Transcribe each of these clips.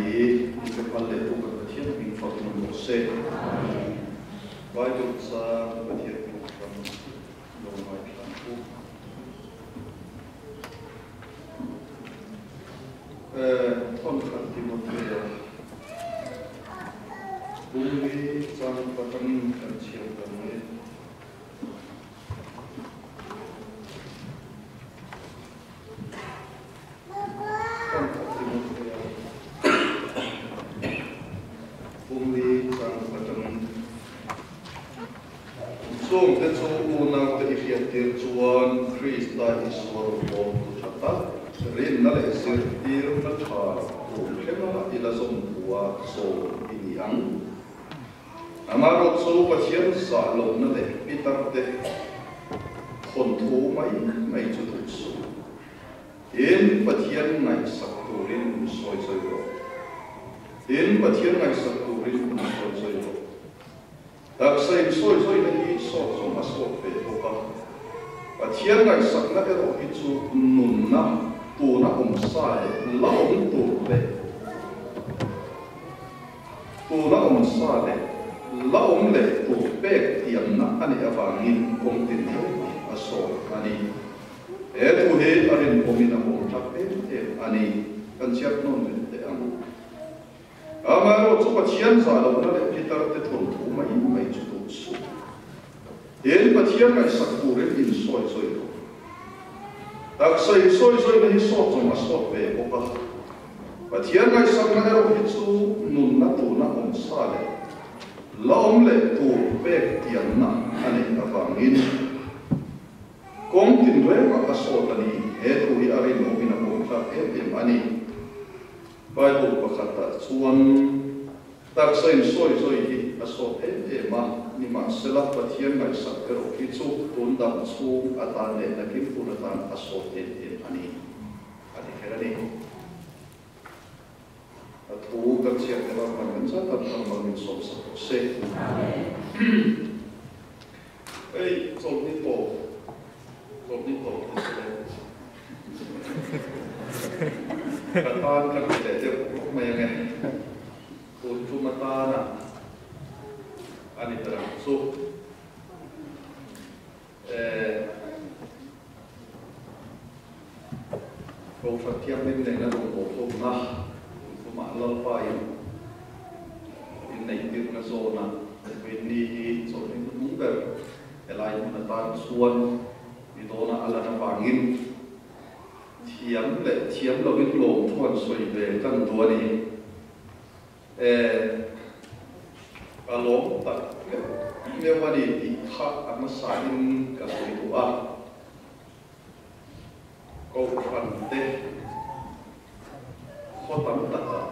mai min pe phal leh tu kan Pathian hming fak in awm rawh se. Bible chang Pathian kohhran lo ngaithla ang u. Thawnkhat Timothea Bungli chang patangin kan chhiar ta mai. Thawnkhat Timothea Bungli chang patangin. Chungte chu unaute i hriattir chuan Krista Isua rawngbawltu tha tak, rinna leh zirtirna tha tur thlenga i la zawm thua sawm i ni ang. Amaherawhchu Pathian zah lohna leh pitarte thawnthu mai mai chu duh suh. Tin, Pathian ngaihsak turin in sawi sawi rawh. Tin, Pathian ngaihsak turin in sawi sawi rawh. Taksa insawi zawina hi sawt zawng a sawt ve bawk a, Pathian ngaihsakna erawh hi chu nunna tuna awm sa leh la awm tur leh tuna awm sa leh la awm leh tur pek tiamna a nih avangin kawng tin reng a sawt a ni. He thu hi a rinawmin a awm tlak em em a ni. Kan chhiat hnawn leh teh ang. Amaherawh chu Pathian zah lohna leh Peter te thawnthu mai mai chu duh suh. Tin, Pathian ngaihsak turin insawi zawi rawh. Taksa insawi zawina hi sawt zawng a sawt ve bawk a. Pathian ngaihsakna erawh hi chu nunna tuna awm sa leh la awm leh tur pek tiamna a neih avangin kawng tinrengah a sawt a ni. He thu hi a rinawmin a pawmtlak em em a ni. Bible pakhatah chuan taksa insawi zawi hi a sawt em em a, nimahsela Pathian ngaihsak erawh hi chu tun dam chhung atan leh nakin hun atan a sawt em em a ni, a ti kher a ni. A thu kan chhiat te ram kan zat tak tak mang min sawm sak rawh se. Hei chawlhni tawp, chawlhni tawp ni se le. Ka tan ka ti leh deuh rawk mai ange. Tun tum atana a ni ta ang chu. Eh, Kohhran Thianghlim nena rawngbawlh hlawmna tun tumah Lalpa in inneihtirna zawna Vawiinni hi chawlhni hnuhnung ber helai hmun atan chuan mi dawna a lan avangin thiam leh thiam lovin lawmthu an sawi ve kan duh a ni. E, ka lawm tak meuh meuh a ni tih kha a hmasain ka sawi duh a. Kohhran te khaw tam takah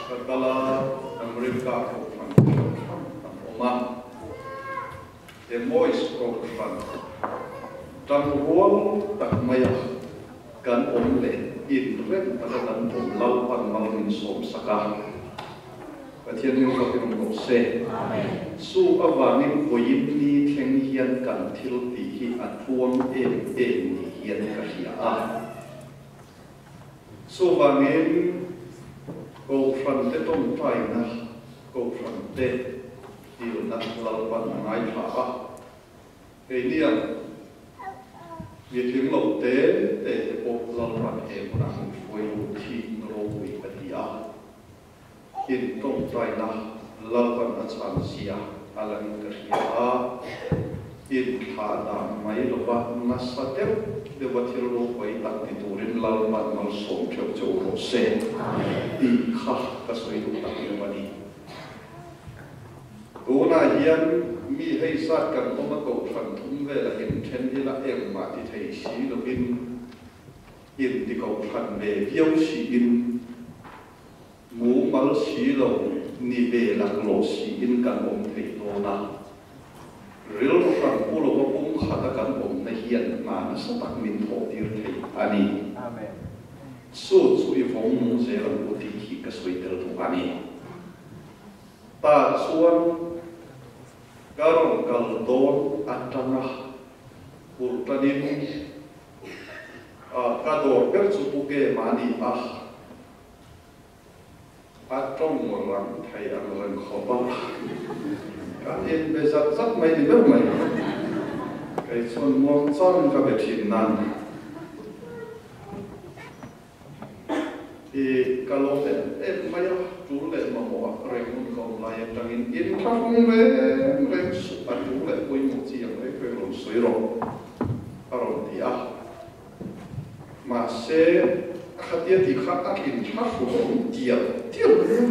ka kal a, America kohhran hrang hrang an awm a. Des Moines kohhran tangrual tak maia kan awm leh inrem taka kan awm Lalpan mal min sawm sak a, Pathian min fak in awm rawh se. Chu avangin vawiin ni thleng hian kan thil tih hi a tluang em em ni hian ka hria a. Chuvangin kohhran te tawngtaina kohhran te Dilna Lalpan a ngaithla a, keiniang mi tling lo te te te pawh Lalpan he hmunah min hruai lut hi ropui ka ti a, in tawngtaina Lalpan a chhan zia a langin ka hria a, in thlah dan mai lova nasa deuh deuha thil ropui tak ti turin Lalpan malsawm theuh che u rawh se tih kha ka sawi duh tak deuh a ni. Tunah hian mi hei zat kan awm a kohhran thum vela inthen ila engmah ti thei si lovin inti kohhran ve viau siin mumal si lo ni ve laklawh siin kan awm thei dawn a. Rilru hran pu lova pumkhata kan awmna hian hna nasa tak min thawh tir thei a ni. Chu chu i vawng nung zel ang u tih hi ka sawi tel bawk a ni. Tah chuan ka rawn kal dawn atanga Kurtanin ka dawr ber chu Pu Gema a ni a. A tawng rang thei ang reng khawp a, kan inbe zat zat mai ni ber mai. Kei chuan muangchang ka be thin nan. I ka lawm em em mai a, tul leh mamawh a reng hun ka awm lai atangin inthlahrung reng reng suh a tul leh pawimawh chi ang reng reng rawn sawi rawh a rawn ti a. Mahse, a khatia tih kha a inthlahrung awm tial tial mai a.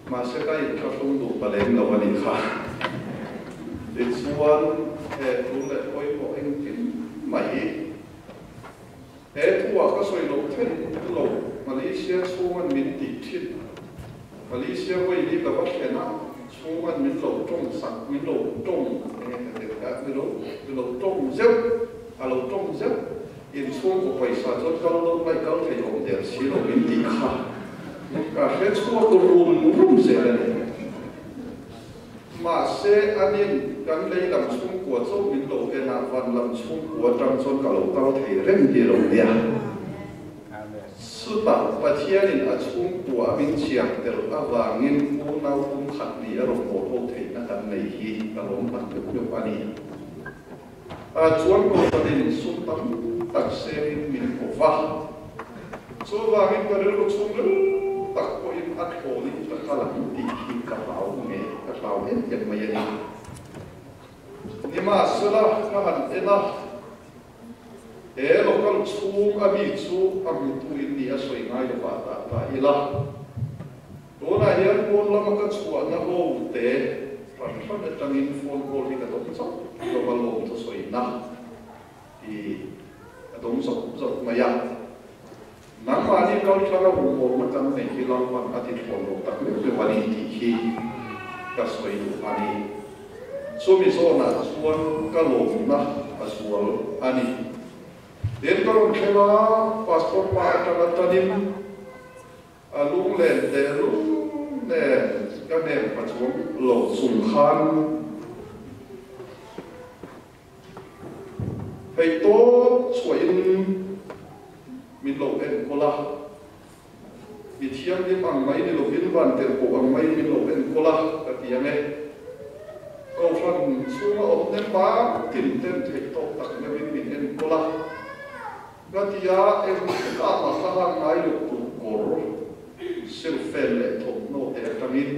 Mahse, ka inthlahrung duh ta lem lo a nih kha. Tichuan, he tul leh pawimawh engkim mai He thuah ka sawi loh theih lo, Malaysia chhungan min tih thin. Malaysia vawi hi ka va thlen a, chhungan min lo tawng sak, min lo tawng, enge ka ti a, min lo, min lo tawng zeuh, a lo tawng zeuh, inchhungkaw pawisa chuan kal dawn mai kal thei awm der si lo min tih kha ka hre chhuak rum rum zel a ni. Mahse, anin kan lei lam chhungkua chauh min lo en a, van lam chhungkua atang chuan ka lo kal thei reng hi lo nia. Chutah Pathianin a chhungkua a min chhiar tel avangin unau pum khat ni a rawn haw ho theihna kan nei hi ka lawm tak deuh deuh a ni. A chuan Kohhranin sum tam tak sengin min ko va. Chuvangin ka rilru chhungril tak pawhin a thlawnin ka kal ang tih hi ka hlau nge, ka hlau em em mai a ni. Nimahsela, ka han en a, he local chhung a mi chu a hmutu in ni a sawi ngai lovah dah ta ila. Tunah hian pawn lama ka chhuahna ho te hran hran atangin phone call hi ka dawng chauh lova lawm chu sawina hi ka dawng zawk zawk mai a. Nangmahni kalthlanga rawngbawlna kan neih hi Lalpan a ti thlawn lo tak meuh meuh a ni tih hi ka sawi duh a ni. Chumi zawnah chuan ka lawmna a zual a ni. Tin, ka rawn thleng a, pastor pa atanga tanin, A lunglen tehlul nen ka hnem pha chuang lo chung khan theihtawp chhuahin min lo enkawl a, mi thianghlim ang mai ni lovin van tirhkoh ang maiin min lo enkawl a ka ti ang e. Kohhran chhunga awm nem bang tin ten theihtawp tak meuhin min enkawl a. Ka ti a, eng thilak ah ka han ngai loh tur kawr, silfen leh thawmhnaw te atangin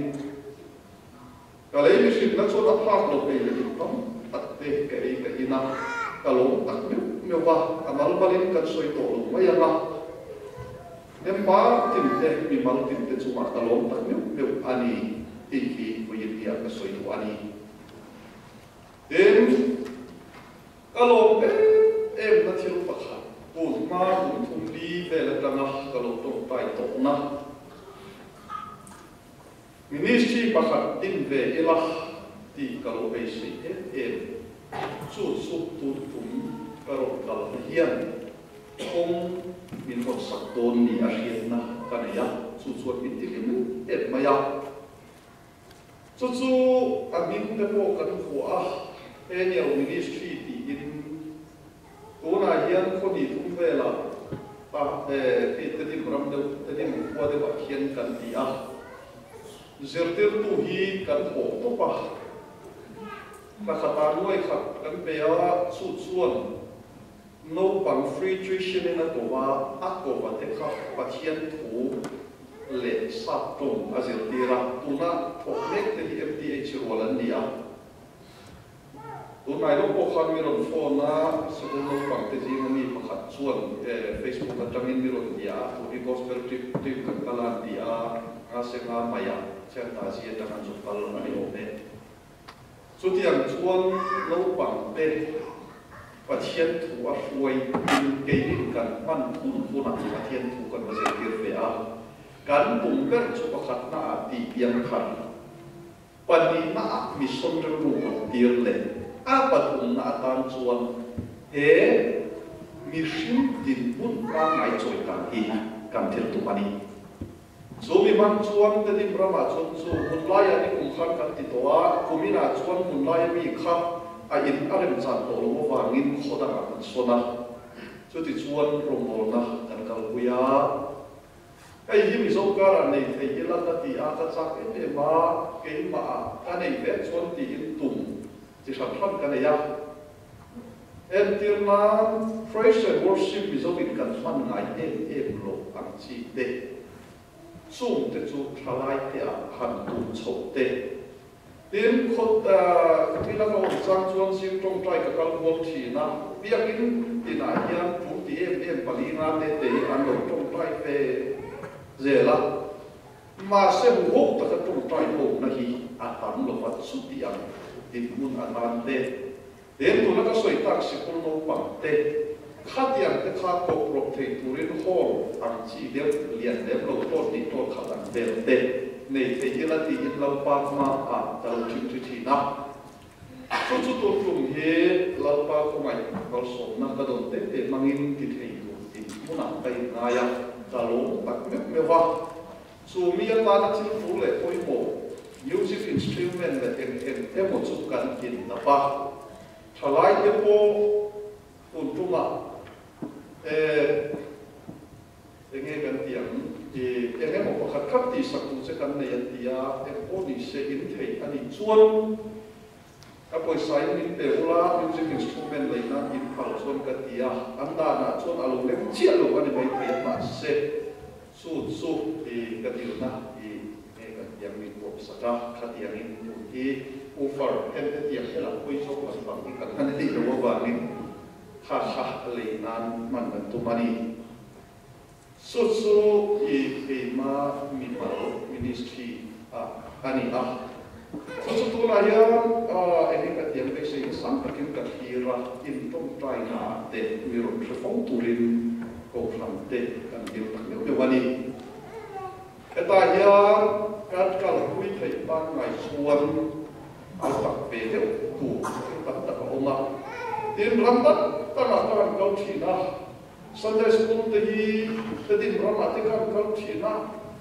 ka lei mihrinna chuan a phak lo ei leh in tam tak te ka ei ka in a, ka lawm tak meuh meuh a, a mal malin kan sawi tawh lo mai ang a, member tin te, mimal tin te chungah ka lawm tak meuh meuh a ni tih hi vawiin hian ka sawi duh a ni. Tin. Ka lawm em em na thil pakhat tun hma kum thum li vel atanga ka lo tawngtai tawhna Ministry pakhat din ve ila tih ka lo beisei em em. Chu chu tun tum ka rawn kalna hian kawng min rawn sak dawn ni a hriatna ka nei a, chu chuan min ti hlim em em mai a. Chu chu a hming te pawh kan vuah a, Annual Ministry tiin tunah hian khaw hnih thum velah ta khi Tedim ram deuh, Tedim khua deuhah khian kan ti a. Zirtirtu hi kan thawh tawp a, thla khatah nuai khat kan pe a, chu chuan naupang free tuition in a ko a, a ko a te kha Pathian thu leh sap tawng a zirtir a, tuna thawk mek te hi MTH rual an ni a. Tunhnai lawk pawh khan mi rawn phone a, sikul naupang te zinga mi pakhat chuan Facebook atangin mi rawn bia a, tu hi gospel trip team kan kal a an ti a, Ngasenga Maya Chiangta zi atang an zuk kal a ni awm e. Chutiang chuan naupang te Pathian thu a hruai in keinin kan hman hun hunah Pathian thu kan va zirtir ve a. Kan tum ber chu pakhatna ah tih piang khat, pahnihna ah mission rilru kut tir leh a pathumna atan chuan he mihring dinhmun pangngai chawikan hi kan thil tum a ni. Chu mi hmang chuan Tedim ramah chuan chu hmunlaiah ni kum khan kan ti tawh a, kuminah chuan hmunlaia mi kha a in a remchan tawh lo avangin khaw dangah kan sawn a, chutichuan rawngbawlna kan kalpui a. Hei hi Mizo karah nei thei ila ka ti a, ka chak em em a, keimah ah ka nei ve chuan tiin tum chi hran hran ka nei a. Entir nan Praise and Worship Mizo in kan hman ngai em em lo ang chi te, chung te chu thalai te ah han tum chhoh te. Tin, khaw thila ka awm chang chuan zing tawngtai ka kal kual thin a, biakin tinah hian tul ti em em pali nga te te hi an lo tawngtai fe zel a, mahse huho taka tawngtai hona hi a tam lo va chuti ang dinhmun atan te, tin tuna ka sawi tak sikul naupang te khatiang te kha kawp rawp thei turin hall ang chi deuh lian lem lo tawt hnih tawt khat ang vel te nei thei ila tiin Lalpa hma ah ka lo chim thi thin a. Chu chu tur tum hi Lalpa khawngaih malsawmna ka dawn te te hmangin ti thei tur tih hmunah ka inngai a, ka lawm tak meuh meuh a. Chu mi atana thil tul leh pawimawh music instrument leh eng eng emaw chu kan indap a. Thalaite pawh Tun tumah e enge kan ti ang i eng emaw pakhat khat tihsak duh che kan nei an ti a, eng pawh ni se in thei a nih chuan ka pawisa in min pe ula music instrument lei nan in phal chuan ka ti a, an danah chuan a lo lem chiah lo a ni maithei a mahse chu chu i ka dilna i Nge kan tiang min pawm sak a, khatiangin tun hi offer hem hetiang helam hawi zawk lampang hi kan han ei lo avangin kha kha a lei nan hman kan tum a ni. Chu chu i keima mimal ministry ah a ni a. Chu chu tunah hian enge ka tiang beisei sang takin ka thlir a, intawngtaina ah te mi rawn hre fo turin kohhran te kan dil tak meuh meuh a ni. Hetah hian kan kalpui theih pangngai chuan a tak ve deuh tur thil tam tak a awm a. Tin, ram dang dangah ka han kal thin a, Sunday School te hi Tedim ramah te ka han kal thin a,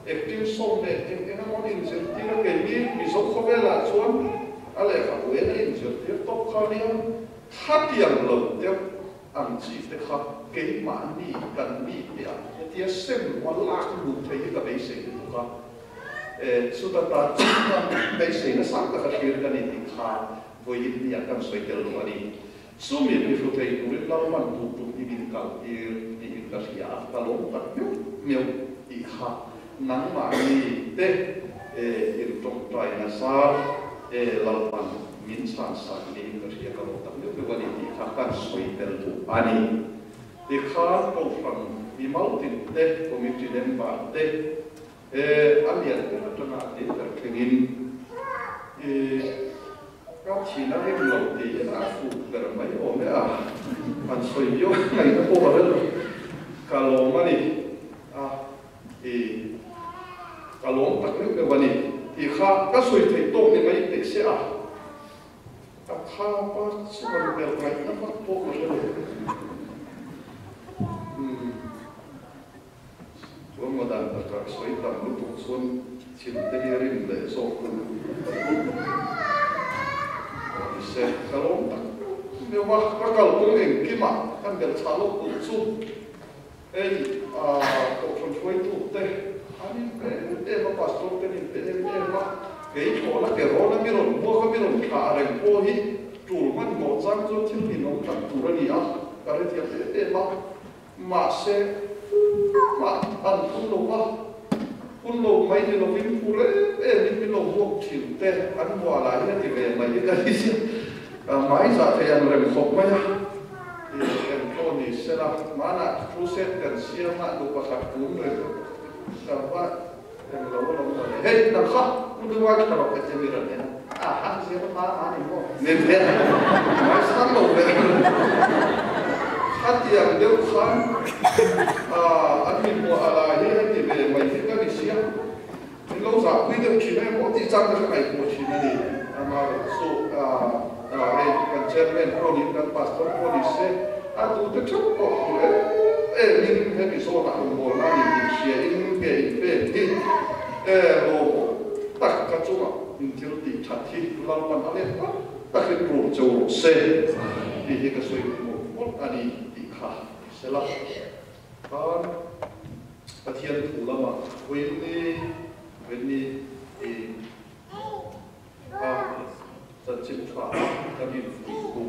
acting song leh eng eng emaw an inzirtir a, keini Mizo khawvelah chuan a lehkhabu en a inzirtir tawp kha nia, khatiang lo deuh. Ang chi te kha keimahni kan mi te ah hetia sem lung a lak lut thei hi ka beisei lutuk a, e chuta ta chuan beisei nasa taka thlir ka ni tih kha vawiin ni ah kan sawi tel lo a ni. Chumi bihru thei turin Lalman duh tum hi min kal tir tiin ka hria a, ka lawm tak meuh meuh tih kha nangmahni te e intawngtai nasa e Lalpan min chhan sak niin ka hria ka lawm tak meuh meuh a ni tih kha kan sawi tel duh a ni. Tikhan Kohhran mimal tin te, committee member te e a lian ber atanga a te ber thlengin i ka thin a rem lo tiin a fuh ber mai awm e a, han sawi viau ngaihna pawh a rel lo. Ka lawm a ni a. I ka lawm tak meuh meuh a ni tih kha ka sawi theih tawk ni mai teh se a, ka kha pa chuan belh ngaihna vak pawh ka hre lo. Umm chuan maw dan taka sawi tam lutuk chuan thil te hi rin leh zawk hun a ni se. Ka lawm tak meuh meuh a, ka kalkawng engkimah kan belh chhah loh duh chu. Hei kohhran hruaitute an inpe em em a, pastor te an inpe em em a, kei thlawhna ke rawn a mi rawn hmuak a mi rawn thlah reng pawh hi tul hmanhmawh chang chuan thil ninawm tak tur a ni a, ka hrethiam em em a, mahse tumah an phun lo va, phun lo mai ni lovin phur em em in min lo hmuak thin te an hmuah lah hi a ti ve mai hi ka ni sia, hmai zah thei ang reng khawp mai a. Eng pawh ni sela, hmanah crusade kan siam a, nu pakhat kun reng ka va eng lo alawm maw le. Hei, nang kha, u Duai thla rawh ka ti mi rawn en a. A han zir hma a ni maw? Ni ve, ngai sang lo ve. Khatiang deuh khan an mi hmuah a la hi heti ve mai hi ka ni sia. Min lo zahpui deuh thin em aw tih chang ka hre ngaihtuah thin a ni. Amaherawh chu hei kan chairman pawh niin kan pastor pawh ni se a duhte theuh pawh tur em em in hemi zawnah rawngbawlna a ni tih hria in nge in pek hi lawmawm tak ka chungah in thil tih that hi Lalpan a let tak takin rul cheu rawh se tih hi ka sawi mawlh mawlh a ni tih kha ni sela. Khan. Pathian thu lama Whitney Whitney i a chanchin tha kan infuih thu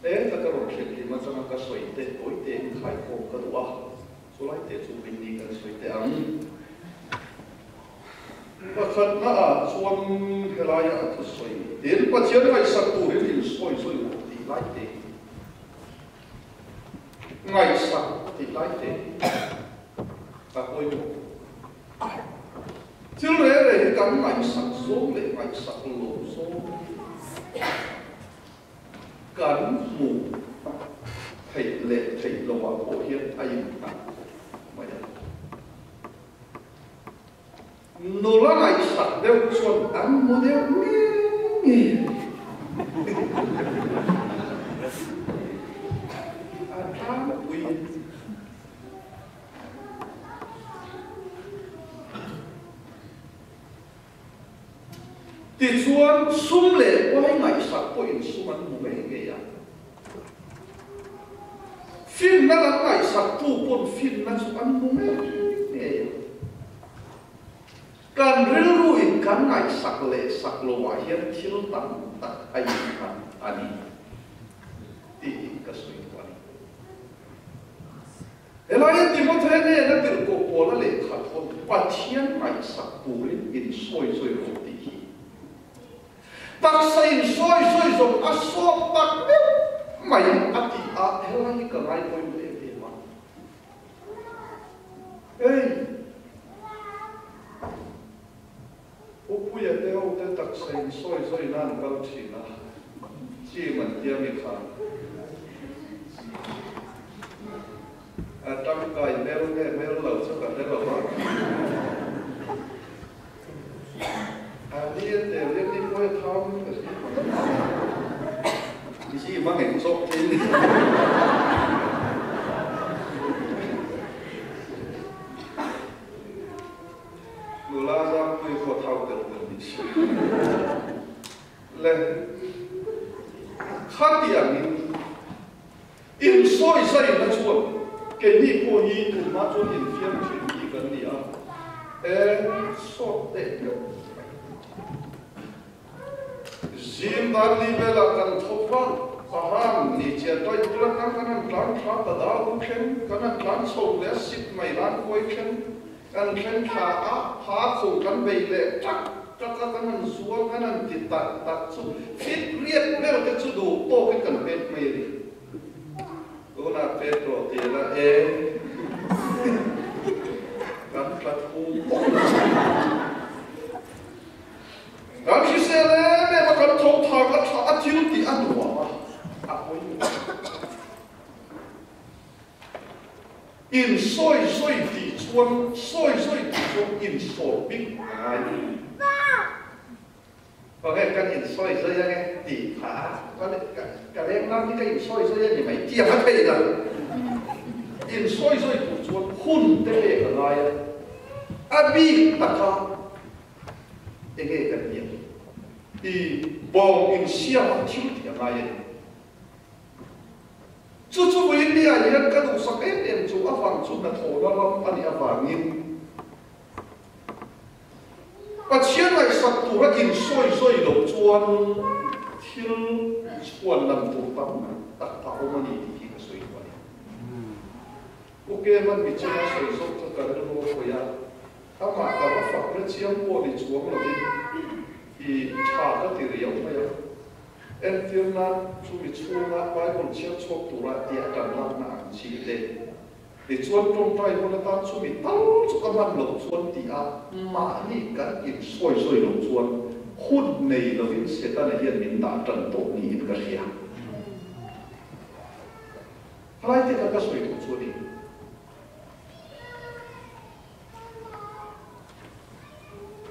e taka rawn thlen hlim atanga ka sawi te tawi te in khaikhawm ka duh a, chulai te chu Whitney kan sawi teh ang. Pakhatna ah chuan helaia a thusawi tin Pathian ngaihsak turin insawi sawi rawh tih lai te hi Ngaihsak tih lai te a pawimawh. Thil reng reng hi kan ngaihsak zawng leh ngaihsak lo zawng hi kan hmuh theih leh theih loh ah pawh hian a innghat khawp mai a. Nula ngaihsak deuh chuan an hmu deuh ngei ngei a tlangpui. Tichuan sum leh pai ngaihsak pawhin sum an hmu ngei ngei a. Finna lam ngaihsaktu pawn finna chu an hmu ngei ngei a. Kan rilruin kan ngaihsak leh sak loah hian thil tam tak a innghat a ni tih hi ka sawi duh a ni. Helaia Timothea nena tirhkoh Paula lehkha thawn Pathian ngaihsak turin insawi sawi rawh tih hi Taksa in sawi sawi zawng a sawt tak meuh mai a ti a, helai hi ka ngai pawimawh em em a. Hei, Upuia te ho te taksa in sawi sawi nan kal thin a, chim an tia mi kha. A tangkai hmel nge hmel lo chu ka hre lo a. A ni a tel hian ni pawh hi a thau in ka hria mai. I zim a ngei zawk thei ni. Nula Zangpui pawh thau tel tel ni si. Le khatiangin Insawi zaina chuan keini pawh hi tunhma chuan infiam thin hi kan ni a, eng sawt teh meuh mai. Zing dan li velah kan thawk va, pahang ni chian tai bula kan kan han tlan thla ta da lu thleng, kan han tlan chho leh a sip mai lan kuai thleng, kan thleng thla a, pha kho kan bei leh tak tak a, kan han zuang kan han ti tak tak chu fit riat vel te chu duh tawkin kan pet mai a ni. Tunah Petro ti la e, kan tla thu bawk lo. Kan hrisel em em a, kan tho thak a tha a thil tih a nuam a, a pawimawh. In sawi sawi tih chuan sawi sawi tih chuan insawr bik a ngai lo. Ka nge kan insawi zai ange tih kha ka leng lam hi ka insawi zai a ni mai tiang a thei lo. Insawi zai tur chuan hun te pek a ngai a, a bik taka enge kan tih ang i bawng insiam a thil tih a ngai a ni. Chu chu India hian ka duhsak em em chu a vang chu hnathawhna ram a nih avangin Pathian ngaihsak tura insawi sawi loh chuan thil chhuan lam tur tam tak a awm a ni tih hi ka sawi duh a ni. U Keman mi chunga sawi zawk chu ka rilru a hawi a, amah ka va fak na chiang pawh ni chuang lovin i tha ka ti riau mai a. Entir nan chumi chhunga Bible chhiar chhuak tura tia kan lakna ang chi te. Tichuan tawngtai hun atan chumi tal chu ka hman loh chuan tih a mahni kan insawi sawi loh chuan hun nei lovin Setana hian min dah tan tawh niin ka hria. Helai te kha ka sawi duh chu a ni.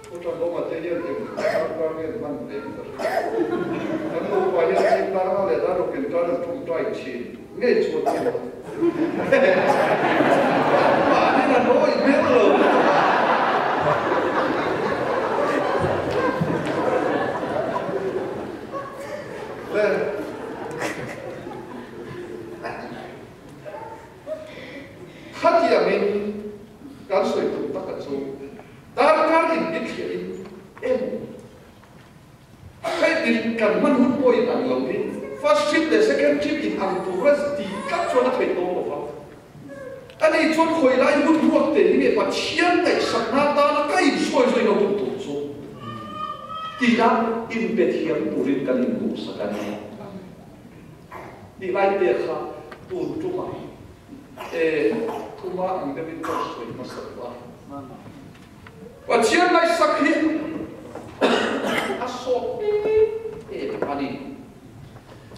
Pu Thandawma te hian eng darkar nge an hman ve in ka hria. Kan nupa hian zing dar nga leh dar ruk inkar an tawngtai thin ngei chuan a ni. Mahni na nawi hmel lo lutuk a. Le. Khatiangin kan. Darkar in bithliah in emaw hei tin kan hman hun pawh in ang lo hi first trip leh second trip in ang tura tih tlat chuan a theih dawn lo va. Ani chuan khawi lai hun ruak te hi nge Pathian ngaihsakna atana ka insawi zui lo hun tur chu tia inpe thiam turin kan induhsak a ni. Tih lai te kha tun tumah e thuma ang deuhin ka sawi hmasa duh a. Pathian ngaihsak hi a sawt em em a ni.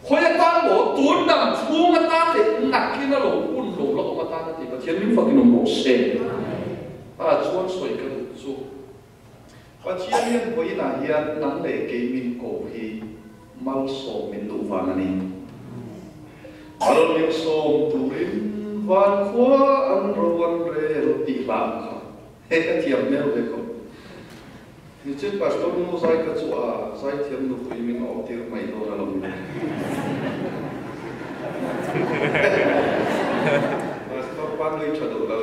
Khawi atan maw tun dam chhung atan leh nakin a lo hun lo la awm atan a ti. Pathian min fakin awm rawh se. A chuan sawi ka duh chu Pathian hian vawiinah hian nang leh kei min ko hi malsawm min duh vang a ni. Mal min sawm turin van khua an ro an rel tih hla ang kha he ka thiam hmel ve khawp. Nichin Pastor nu zai ka chu a zaithiam nupui min awm tir mai dawn a lo ni. Pastor pa nui tha duh lo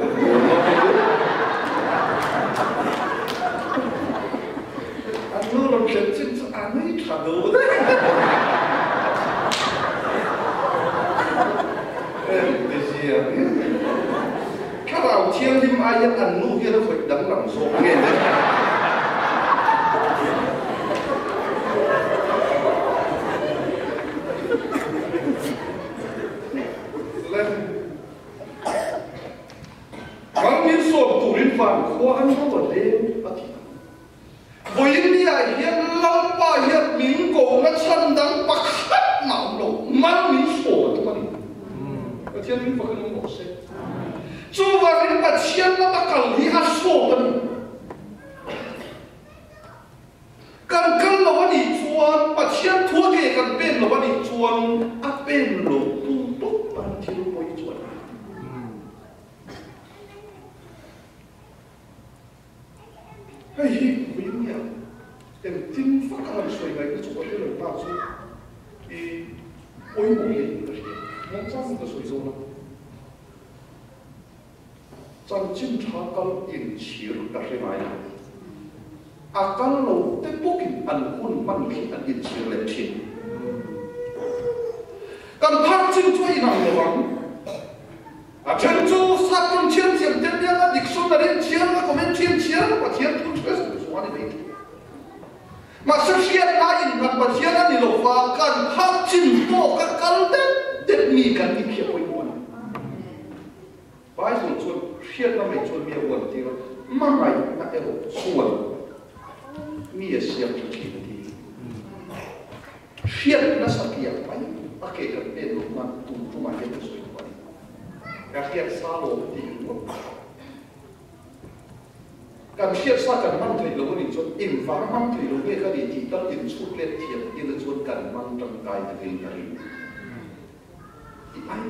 An nu rawn thlen chin chu a nui tha duh daih. Thlarau Thianghlim ai hian an nu hian a khawih danglam zawk nge le? Le. Ram min sawm turin van khua an ro a leng a ti a. Vawiin ni ah hian Lalpa hian min kohna chhan dang pakhat mah awm lo, man min sawm a tum a ni. Pathian min fak in awm rawh se. Chuvangin Pathian lama kal hi a sawt a ni. Kan kal lo a nih chuan, Pathian thu a ke kan pen lo a nih chuan a pen lo tu tawp tan thil pawi chu a ni. Hei hi ui nia, engtin vak a han sawi ngaihna chu ka hre lo ta chu i pawimawh niin ka hria. Muangchang ka sawi zawn a, chanchin tha kal inchhir ka hre ngai lo. A kal lo te bawkin an hun hman khi an inchhir leh thin. Kan phak chin chu a inang lo ang. A then chu Satan thiam thiam te biak a dictionary an chhiar a comment thiam chhiar a Pathian thu hre suh suh a ni mai thin. Mahse hriatna innghat Pathian a ni lo va, kan phak chin tawk a kal deuh deuh mi kan ni khi a pawimawh a ni. Bible chuan hriatna mai chuan mi a uan tir a, hmangaihna erawh chuan mi a siam tha thin a ti. Hriat nasa piah mai a ke kan pen loh nan tum tumah hian ka sawi duh a ni. Ka hriat sa lawm tih ringawt ka hre. Kan hriat sa kan hman theih lo a nih chuan engvang hmang thei lo nge ka ni tih tal inchhut let thiam ila chuan kan hmang tangkai takin ka ring tih mai.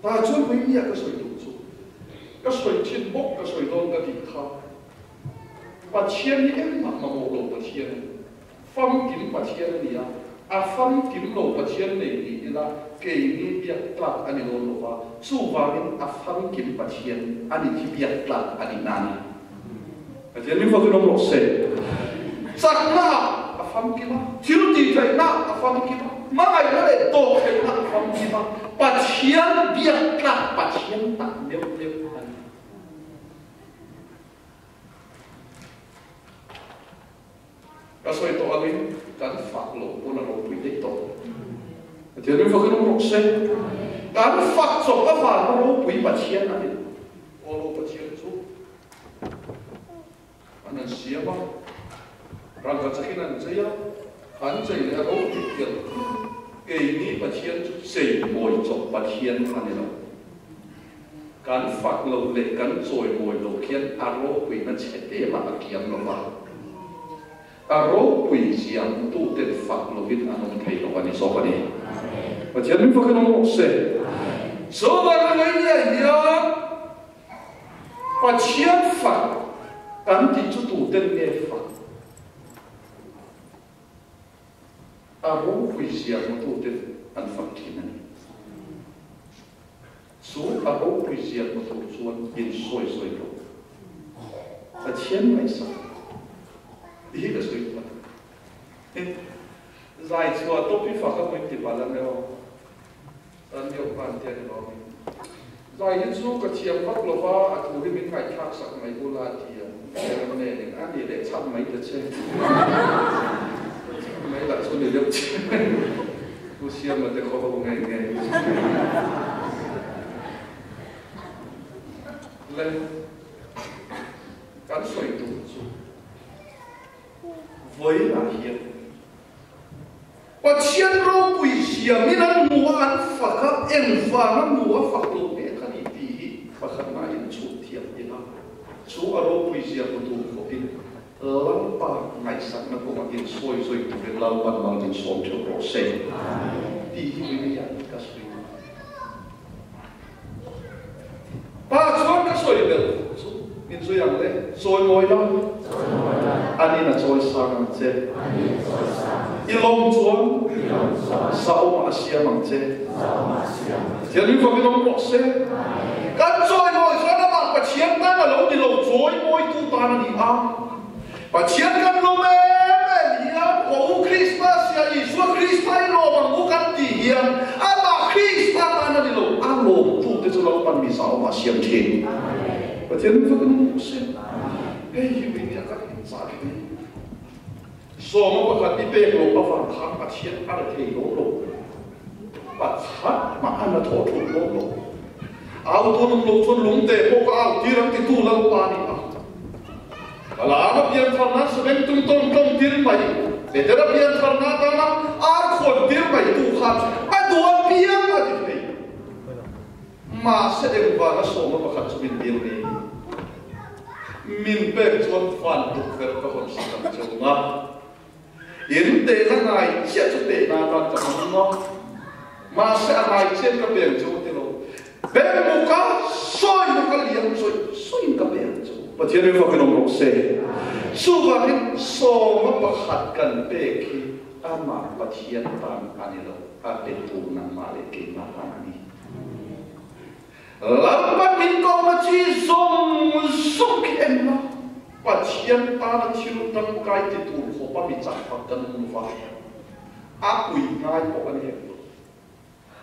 Tah chuan vawinia ka sawi duh chu ka sawi thin bawk ka sawi dawn ka tih kha. Pathian hi engmah mamawh lo Pathian a ni. Famkim Pathian a ni a, a famkim lo Pathian nei ni ila keini biak tlak a ni dawn lo va, chuvangin a famkim Pathian a ni khi biak tlak a nih na a ni. Pathian min fawkin awm rawh se. Chakna ah a famkim a, thil tihtheihna ah a famkim a, hmangaihna leh dawhtheihna a famkim a, Pathian biak tlak Pathian tak meuh meuh a ni. Ka sawi tawh angin kan fak loh pawn a ropui daih tawh. Pathian min fakin awm rawh se. Kan fak chawp avanga ropui Pathian a ni. Aw lo Pathian chu an han siam a, rangka chakin an chei a, an chei leh a ropui pial keini Pathian chu chei mawi chawp Pathian a ni lo. Kan fak loh leh kan chawimawi loh khian a ropuina chhe te mah a kiam lo va, a ropui zia hmututen fak lovin an awm thei lo a ni zawk a ni. Pathian min fakin awm rawh se. Chuvang Ringaihnia hian Pathian fak kan tih chu tuten nge fak? A ropui zia hmututen an fak thin a ni. Chu a ropui ziak hmu tur chuan in sawi sawi rawh. Pathian ngaihsak ti hi ka sawi duh a ni. Zai chhuah tawp hi fak a hmuin ti palh ang e aw. Tan deuh khan tia ni lo mi. Zai hi chu ka thiam vak lo va, a thu hi min ngaihthlak sak mai ula a ti a. Eng nen a ni leh chhak mai ta che. Chhak mai lah chu ni deuh che. Pu Siama te khaw ho ngei ngei. Le kan sawi tum chu vawiinah hian Pathian ropui siamin an hmu a, an fak a, engvanga hmu a fak lo nge kha ni tih hi pakhat ngaiin chhut thiam ila, chu a ropui zia hmu tur khawpin Lalpa ngaihsakna kawngah insawi zawi turin Lalpan mal min sawm theuh rawh se tih hi William ka sawi duh. Pa chuan ka sawi belh chu min zui ang le, chawi mawi la, anin a chawi sang ang che, i lawm chuan saawmah a siam ang che, Pathian min fakin awm rawh se. Kan chawi mawi chuan amah Pathian tan a lo ni lo, chawi mawitu tan a ni a. Pathian kan lawm em em hian Haw u Krismas hian Isua Krista i lawm ang u kan tih hian amah Krista tan a ni lo, a lawmtute chu Lalpan mi zau a siam thin. Pathian min fakin awm rawh se. Hei hi ui nia kan inchah hle. Sawma pakhat i pek loh avang khan Pathian a rethei dawn lo. Pakhat mah a la thawh thut dawn lo. Au tawn awm lo chuan lungte pawh ka au tir ang titu Lalpa a ni a. Balaam a pianthar nan sabeng tum tawng tawng tir mai, Petera pianthar na atana ar khawn tir mai tu khan a duh a piang a ti thei. Mahse engvanga sawma pakhat chu min dil ni? Min pek chuan van tukverh ka hawn sak ang che u nga. In tehna ngai chiah chu tehna atan ka hmang maw? Mahse a ngai chian ka pe ang che u ti lo. Beng muka sawi muka liam sawi sawiin ka pe ang che u. Pathian hi fakin awm rawh se. Chuvangin sawma pakhat kan pek hi amah Pathian tan a ni lo, a petu nangmah leh keimah tan a ni. Lalpa min kohna chi zawng zawng khi en la, Pathian tana thil tangkai ti tur khawpa mi chak fak kan awm lo va, a pui ngai pawh a ni hek lo.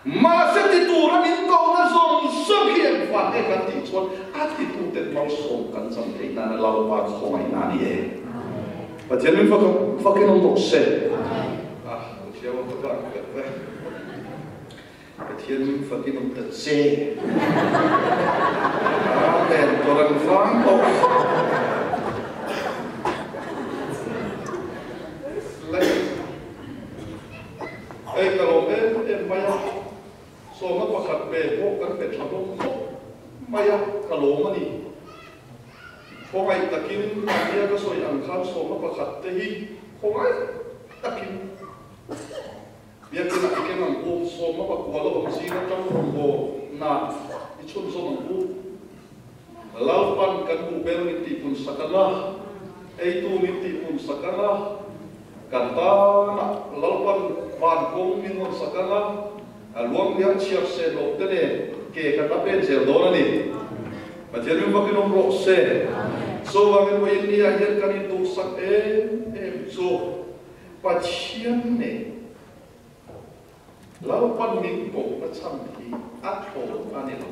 Mahse ti tura min kohna zawng zawng hi engvang nge kan tih chuan a tituten malsawm kan chan theih nana Lalpa khawngaihna a ni e. Pathian min fakin awm rawh se. A, Pathian ka vak ber ve. Pathian min fakin awm ta che. Amen. Toran vang tawh. Lei. Hei ka lawm em em mai a. Sawma pakhat ve pawh kan pe tha hlawm khawp mai a, ka lawm a ni. Khawngaih takin mahnia ka sawi ang khan sawma pakhat te hi khawngaih takin Biakin ah i keng ang u, sawma pakua la awm zing atang rawngbâwl na i chhunzawm ang u. Lalpan kan buhbel min tihpun sak ang a, eitu min tihpun sak ang a, kan tana Lalpan van kawng min rawn sak ang a, a luangliam chhiar se hlawh te nen ke kan la pen zel dawn a ni. Pathian min vakin awm rawh se. Chuvangin vawiin ni ah hian kan induhsak em em chu. Pathian nen Lalpan min kohna chhan hi a thlawn a ni lo.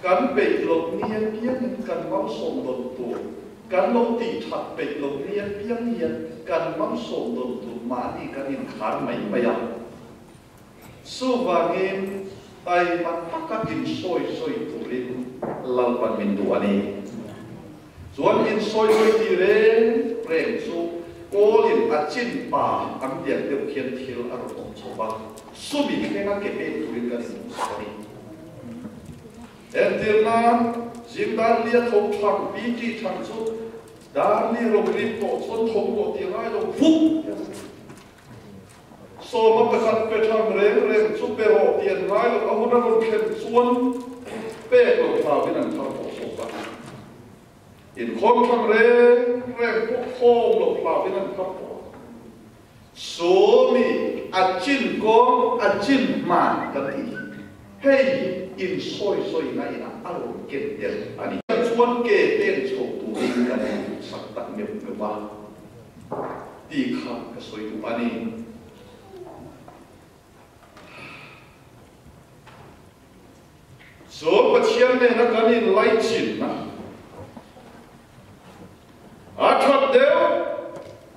Kan peih loh ni apiangin kan malsawm dawn tur, kan lo tih that peih loh ni apiang hian kan malsawm dawn tur mahni kan inkhar mai mai a. Chuvangin taima taka insawi sawi turin Lalpan min duh a ni. Chuan insawi sawi ti reng reng chu Kawlin a chin pa an tiang deuh khian thil a rawn awm chho va, sumi thlenga ke pek turin kan inhmuhsak a ni. Entirnan, zing dar lia tho thang, PT thang chu dar li rawn rik tawh chuan tho rawh tih a ngai lo, vuk hian a ti. Sawma pakhat pe thang reng reng chu pe rawh tih an ngai lo, a hun a rawn thlen chuan pek lo thlauhin an thar tawh zawk a. Inkhawm thang reng reng pawh khawm lo thlauhin an thar tawh a. Sawmi a chin kawng a chin hman kan tih hi hei hi insawi sawina inah a rawn ken tel a ni. chuan ke pen chho turin kan induhsak tak meuh meuh a tih kha ka sawi duh a ni. Chu Pathian nena kan inlaichinna a that deuh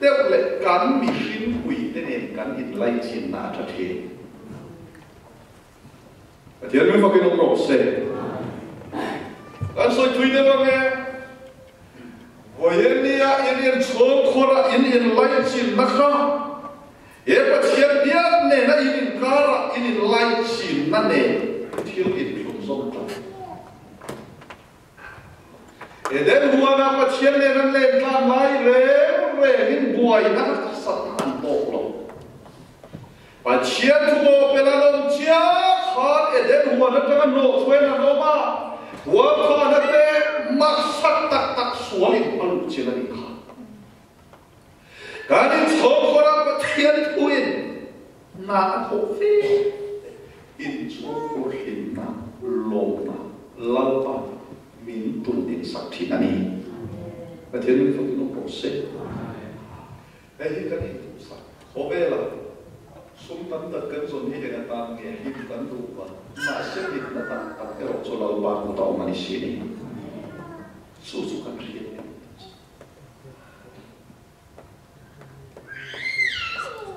deuh leh kan mihringpuite nen kan inlaichinna a tha thin. Pathian min fakin awm rawh se. Kan sawi thui deuh ang e. Vawiin-nia in inchhawngkhawrah in inlaichinna kha he Pathian biak nena in inkarah in inlaichinna nen thil inthlunzawm tlat. Eden huana Pathian nen an len tlan lai reng rengin buaina harsatna an tawk lo. Pathian thu bawhpelh an awm chiah khan Eden huan atanga hnawhchhuain an awm a, hualkhana te maksak tak tak sualin a luh chin a nih kha. Kan inchhawngkhawrah Pathian thuin hna a thawh fe inchhawngkhur hlimna, lawmna Lalpa min tun ding sak thin a ni. Pathian min fakin awm rawh se. Hei hi kan intuhsak khawvela sum tam tak kan zawn hi eng atan nge hlim kan duh va, mahse hlimna tak tak erawh chu Lalpa kut a awm a ni si ni. Chu chu kan hriat em?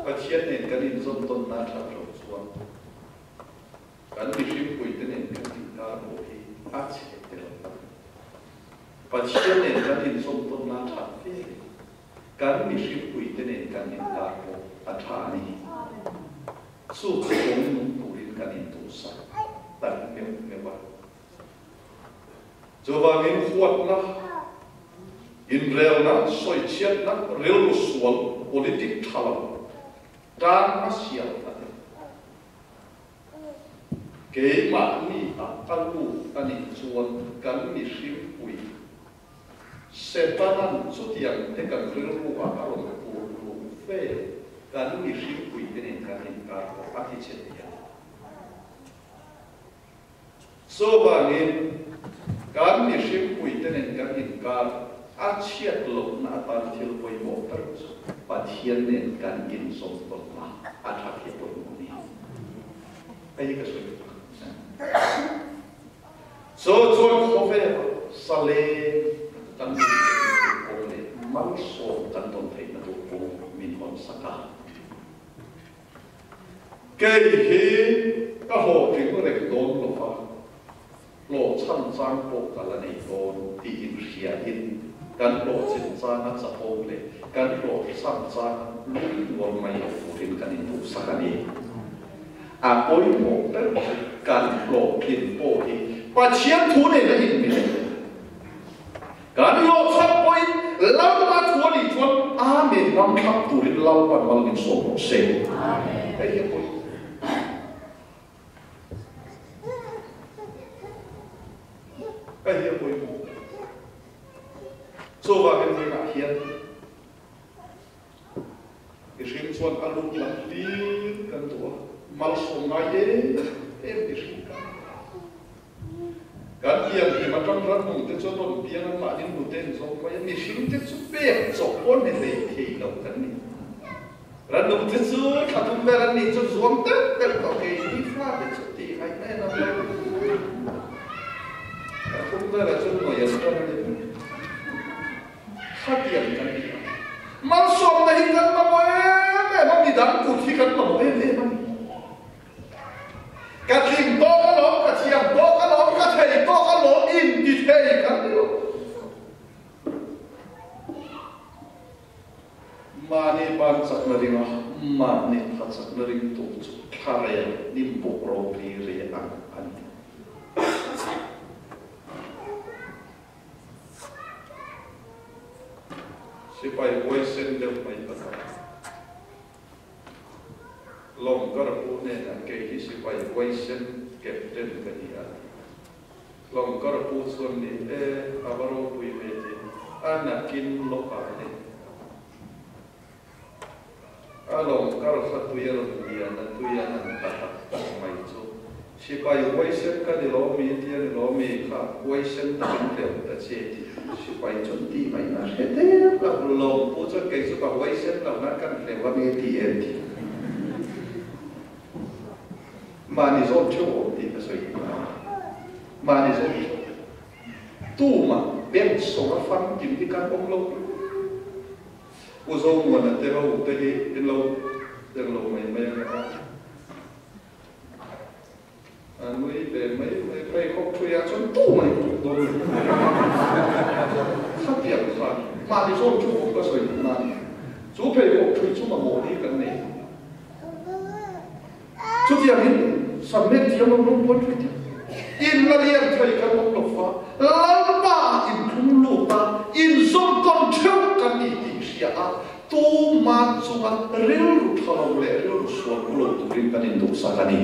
Pathian nen kan inzawn tawnna a that loh chuan kan mihringpuite nen kan inkar pawh hi a chhe tel tak. Pathian nen kan inzawn tawnna a that ve leh kan mihringpuite nen kan inkar pawh a tha a ni. Chu chu kawng nung turin kan intuhsak tak meuh meuh a. Chuvangin huatna, inrelna, sawichhiatna, rilru sual, politic tha lo, tan a siam a ni. Keimahni ah ka lut a nih chuan kan mihringpui Setanan chutiang te kan rilru ah a rawn pur luh ve kan mihringpui te nen kan inkar pawh a ti che thei a ni. Chuvangin, kan mihringpuite nen kan inkar a chhiat lohna atan thil pawimawh ber chu Pathian nen kan inzawm tawnna a tha hi a pawimawh a ni. Hei hi ka sawi duh tak Chu chuan khawvela saleng kan nun theihna tur kawng leh malsawm kan tawn theihna tur kawng min hawnsak a. Kei hi ka hlawhtling reng dawn lo va, hlawhchhan chang pawh ka la nei dawn tih inhriain kan hlawhchin changa chapo leh kan hlawhchhan changa lungmual mai lo turin kan induhsak a ni. A pawimawh ber chu kan hlawhtlin pawh hi Pathian thu nen a inmil. Kan hlawhchham pawhin Lalpa thu a nih chuan Amen ram thlap turin Lalpan mal min sawm rawh se. Hei hi a pawi. Hei hi a pawimawh. Chuvangin vawiinah hian mihring chuan a lut lam hlir kan duh a, malsawm ngai em em mihring kan ni a. Kan pian hlim atang ramnung te chuan rawn piang an mahni hnute an zawng mai a, mihring te chu pek chawp pawn ni hlei thei lo kan ni. Ramnung te chu thla thum vel an nih chu zuam deuh deuh tawh kei ni fa te chu tih ngaihna en awm lo. Thla thum velah chuan ngawi an tan a ni mai. Khatiang kan ni a. Malsawmna hi kan mamawh em em a, midang kut hi kan mamawh em em a ni. Ka tling tawk alawm, ka thiam tawk alawm, ka thei tawk alawm inti thei kan ni lo. Mahni ban chakna ringa mahni tha chakna ringtu chu thlarel hnimbuk ropui ri ang a ni. Sipai huaisen deuh mai ka ta. Lawng ka rapu hnenah kei hi sipai huaisen captain ka ni a ti. Lawng ka rapu chuan ni e, a va ropui ve ti a nakin lawkah le. A lawng kar kha tui a rawn lian a, tui a han tla tak tak mai chu. Sipai huaisen ka ni lo mi tia ni lo mi kha huaisen takin hleuh ta che tih sipai chuan tih ngaihna hre der lo. Lawm pu chuan kei chu ka huaisen lo nan kan hleuh a nge ti em tih mahni zawn theuh awm tih ka sawi duh a ni. Mahni zawn theuh tumah ben sawng a famkim hi kan awm lo. U Zomuana te ho te hi in lo der lo mai mai ang aw. A nui ve mai mai pheikhawk thuiah chuan tu mai tuk dawn lo. Khatiang khan mahni zawn thu awm ka sawi duh nan chu pheikhawk thui chu mamawh hi kan nei. Chutiangin Sammet thiam awm rawng pawn thui thiam in la lian thei kan awm lo fa Lalpa inthung lut a inzawm tawn theuh kan ni tih hria a Tuma chunga rilru tha lo leh rilru sual pu lo turin kan induhsak a ni.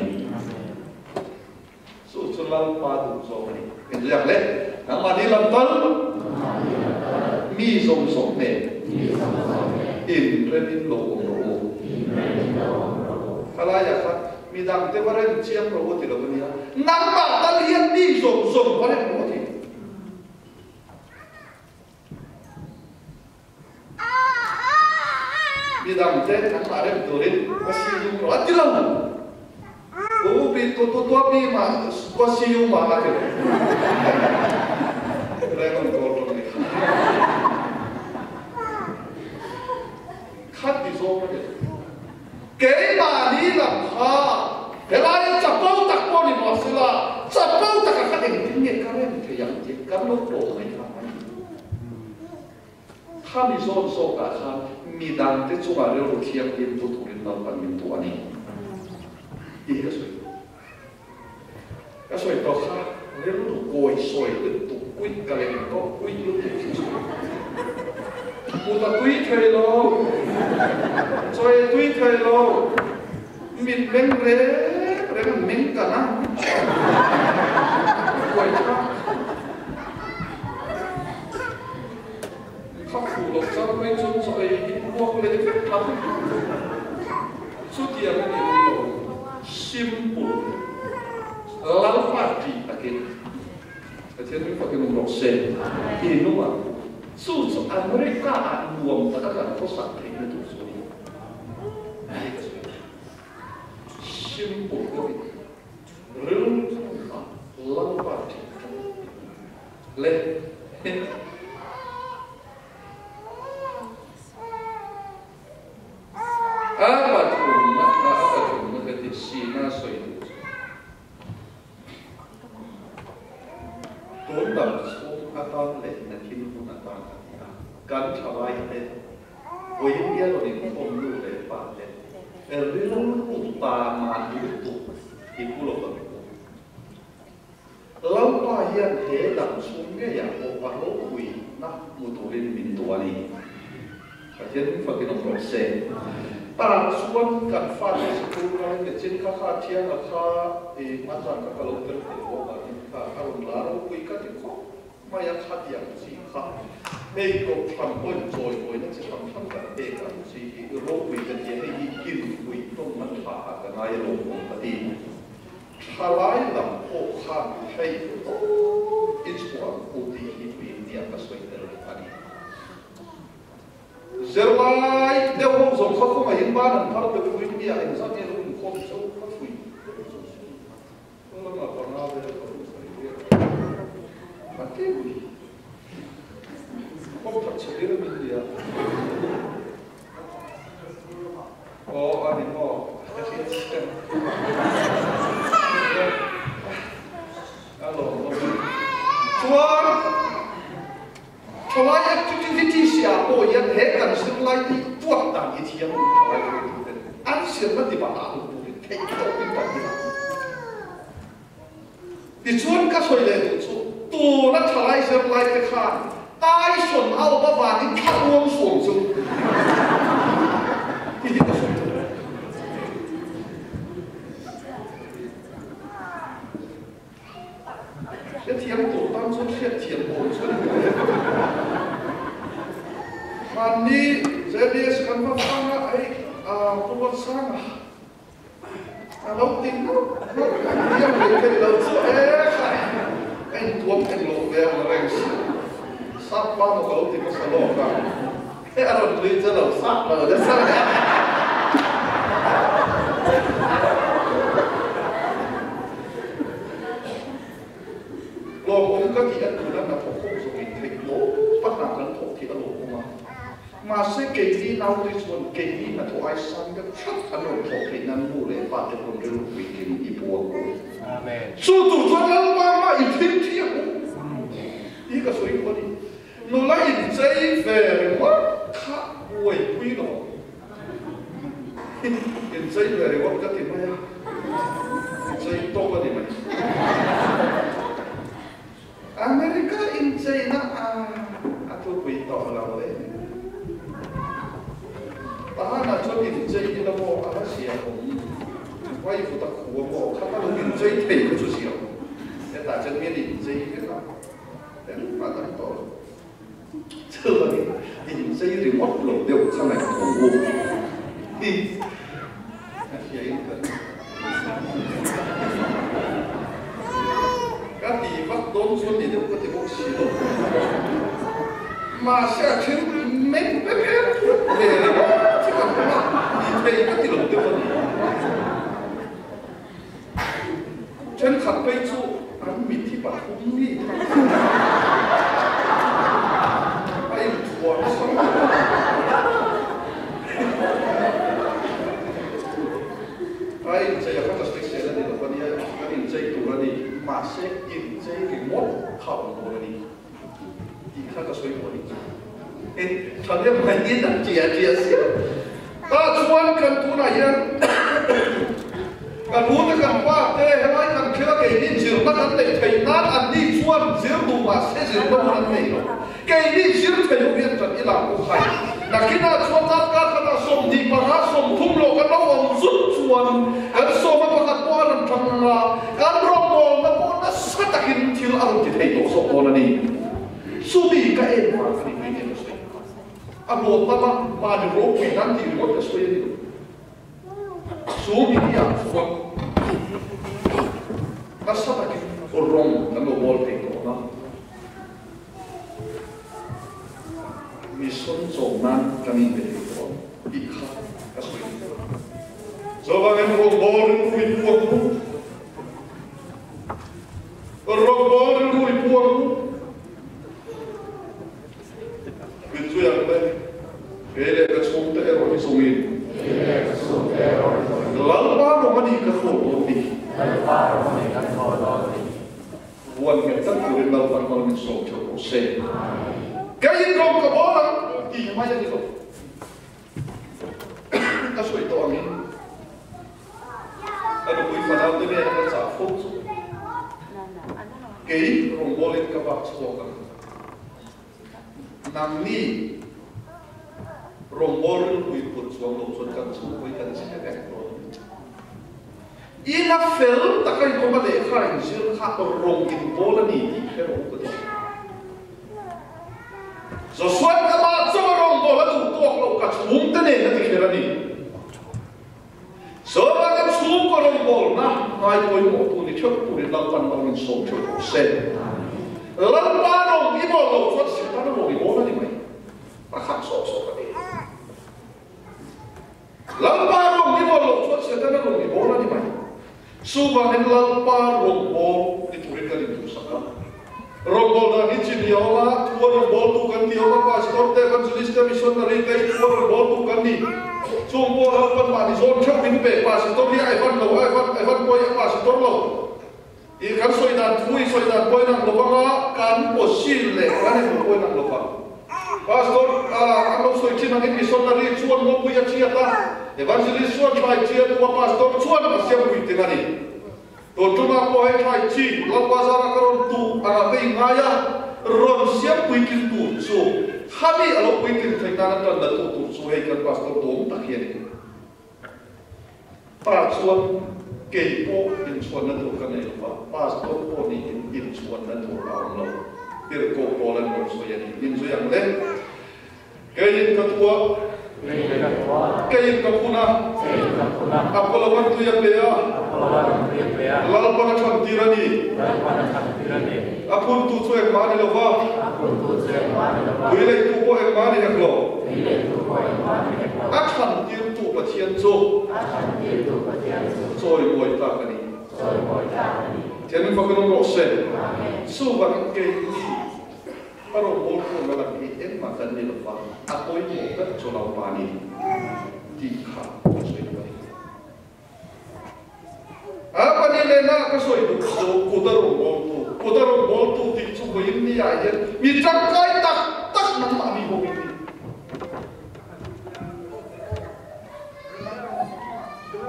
Chu chu Lalpa duh zawk a ni. Inziak le, nangmahni lam tal, mi zawng zawng nen inremin lo awm rawh u. Khalaiah khan midangte va rem chiang rawh u ti lo a nia, nangmah tal hian mi zawng zawng va rem rawh u ti. Midang te nangmah rem turin ka si lung rawh a ti lo. U pi tu tu tua pi ma tua si yu ma a ti lo. Raymond kawl tawng ni kha. Khat ti zawng a ni lo. Keimahni lam kha helai a chapo tak pawh ni mah sela, chapo taka kha engtin nge ka rem thei ang tih kan lo pawh mai kha a ni. Khami zawn zawkah khan midangte chungah rilru thianghlim pu turin Lalpan min duh a ni tih hi ka sawi tawh. Ka sawi tawh kha rilru kawi sawi lutuk kuih ka leng tawh kuih lutuk hi chu mut a tui thei lo, chawi a tui thei lo, mit meng reng reng an meng kan a, buai thlak. Kha fuh loh chang mai chuan chaw ei hi uak leh vek a, chutiang a ni ang lo, simple, Lalpa tih takin Pathian min fakin awm rawh se tih hnungah chu chu America ah nuam taka kan khawsak theihna tur chu a ni tih ka sawi a, simple deuhin rilru ah Lalpa tih Le. A pathumna a pathumna ka ti sina sawi duh chu. Tun dam chhung atan leh nakin hun atan a ni a, kan thalai te vawiin bial rawn inkhawm nu leh pa te rilru ta mah lutuk i pu lo ang u. Lalpa hian he dang chhung ngeiah pawh a ropuina hmu turin min duh a ni. Pathian min fakin awm rawh se. Tah chuan kan fate sikul kalin ni chin kha kha thianga kha i hmanzan kha ka lo tel thei bawk a nih kha a rawn la ropui ka ti khawp mai a khatiang chi kha hei kohhran pawhin chawimawina chi hran hran kan pek ang chi hi ropui ka ti a hei hi kinpui tawng a tha ah ka ngai alawm awm ka ti. Thalai lam pawh khan hei tawp i chhuah ang u tih hi tuinia ka sawi tel a ni. Zirlai deuh ho zawng kha khawngaihin ban an phar deuh tuinia engzat nge lo inkhawm cheu ka hrui deuh lamah panga vel ka lo sawi ve a tlem hi kawng that chhe tir min nia. Aw a ni maw? Ka hriat chiang. A lawm awm e. Chuan thalai activities ah pawh hian he kan zirlai tih tuak dan hi thiam ang thalai hruaitu ten an zirna ti bak ah awm turin theih tawpin kan ti ang. Tichuan ka sawi leh duh chu tuna thalai zirlai te khan Tyson a awm avangin thla uang suang chu ti hi ka sawi duh. Hrethiam tur tan chuan hriatthiam awn chu a ni mai. Hmanni JBS kan va fang a, hei Pu Ruatsanga a lo ti ngawt. Yang lei thei lo chu e khai a intuam eng lo ve ang reng si. Sap pa maw ka lo ti hmasa lawk a, he a rawn nui che lo sap lo nasa hle. Lawmawm ka tih a tuna hnathawk ho zawngin theih tawp a hna kan thawk hi a lawmawm a. Mahse keini naute chuan keini hnathawh ai sang deuh hrat an rawn thawh theih nan nu leh pa te pawn rilru puitling i pu ang u. Chu tur chuan Lalpa mah i thil thi ang u tih ka sawi duh a ni. Nula inchei ve ringawt kha buaipui lo ang. Inchei ve ringawt ka ti mai a, inchei tawk a ni mai. America incheina a a thupui tawh lo e. Tahanah chuan inchei ila maw a la zia awm. Vai vut a khu a maw kha ka lo inchei thei kha chu zia awm. Hetah chuan mi an inchei vek a, engmah dang tawh lo. Chuvangin inchei ringawt lo deuh kha ngaihtuah u hi a hria in ka ring. Ka ti vak dawn chuan ni deuh ka ti bawk si lo. Mahse a then meng pe pher phut ve ringawt chu kan awm a, ni thei ka ti lo deuh a ni. Thenkhat phei chu an mit hi pathum mi a inthuah nasa mai a. A inchei a kha ka sawi sel a ni lo a nia, kan inchei tur a ni, mahse inchei ringawt kha a awm dawn a ni tih kha ka sawi duh a ni. Thahnem mai hi an tia tia sia. Tah chuan kan tunah hian kan u te kan pa te helai kan thil a keini zirna kan neih theih nan anni chuan zir duh mahse zirna hun an nei lo. Keini zir thei ho hian kan ila u khai. Nakinah chuan darkar khatah 25 30 lawh kan lo awm zut chuan kan sawma pakhat pawh a rawn thang ang a, kan rawngbawlna pawh nasa takin thil a rawn ti thei tawh zawk dawn a ni. Chumi ka en vang a ni mai nge ka sawi. A hlawt lama mahni ropui nan tih ringawt ka sawi a ni lo. Chu mi hi ah chuan nasa takin rawng kan lo bawl thei tawh a. Mission chawm nan kan inpe thei tawh ang tih kha ka sawi duh. Chuvangin rawngbawl rilru i puang u. Rawngbawl rilru i pu ang u. Min zui ang le, kei leh ka chhungte erawh hi zawngin. Lalpa rawng a nih ka thaw dawn ni. Vuan nghet tak turin Lalpan mal min sawm theuh rawh se. Keiin rawng ka bawl ang tih mai a ni lo. Ka sawi tawh angin ka nupui fanau te nena ka chah fo chu kei rawngbawlin ka vak chhuak ang. Nangni rawngbâwl rilpui put chuang lo chuan kan chhungpui kan chhe vek dawn. Ina fel taka in awm a lehkha in zir kha rawng in bawl a ni tih hre rawh u ka ti. Joshua-in amah chauh a rawngbâwl a duh tawk loh ka chhungte nen a ti kher a ni. Chuvangin chhungkaw rawngbâwlna ngai pawimawhtu ni theuh turin Lalpan lo min sawm theuh rawh se. Lalpa rawng i bawl loh chuan Setana rawng i bawl a ni mai. Pakhat sawk sawk a ni. Lalpa rawng i bawl loh chuan Setana rawng i bawl a ni mai. Chuvangin Lalpa rawngbâwl ni turin kan induhsak a. Rawngbâwl dan hi chi ni a awm a, thua rawngbâwltu kan ti awm a, pastor te, evangelist te, missionary te hi thua rawngbâwltu kan ni. Chung pawh Lalpan mahni zawn theuh min pe, pastor hi a evan lo, a evan, evan pawh hi a pastor lo. I kan sawi dan thu i sawi dan pawhin ang lo vang a, kan pawhsil leh kan englo pawhin ang lo vang. Pastor, an lo sawi thin angin missionary chuan ngawpui a thiat a, evangelist chuan thlai chi a duh a, pastor chuan a siampui ting a ni. Tun tumah pawh hei thlai chi Lalpa zara ka rawn tuh anga ka inngai a, rawn siampui tling tur chu khami a lo puitling theih nan a tan la tu tur chu hei kan pastor duhawm tak hi a ni. Tah chuan kei pawh inchhuanna tur ka nei lo va, pastor pawh niin inchhuanna tur a awm lo. Tirhkoh pawl an lo sawi a ni. Min zui ang le. Keiin ka tua. Keiin ka phun a, Apolloan tui a pe a, Lalpan a thantir a ni. A phuntu chu engmah a ni lo va, tui leitu pawh engmah a ni hek lo. A thantirtu Pathian chu chawimawi tlak a ni. Thianghlim fakin awm rawh se. Chuvangin keini a rawngbâwl khawmna lam hi engmah kan ni lo va, a pawimawh ber chu Lalpa a ni tih kha ka sawi duh a ni. A pahnih lehna ka sawi duh chu kut a rawngbâwltu, kut a rawngbâwltu tih chu vawiin niah hian mi tangkai tak tak nangmah mi ho in ni.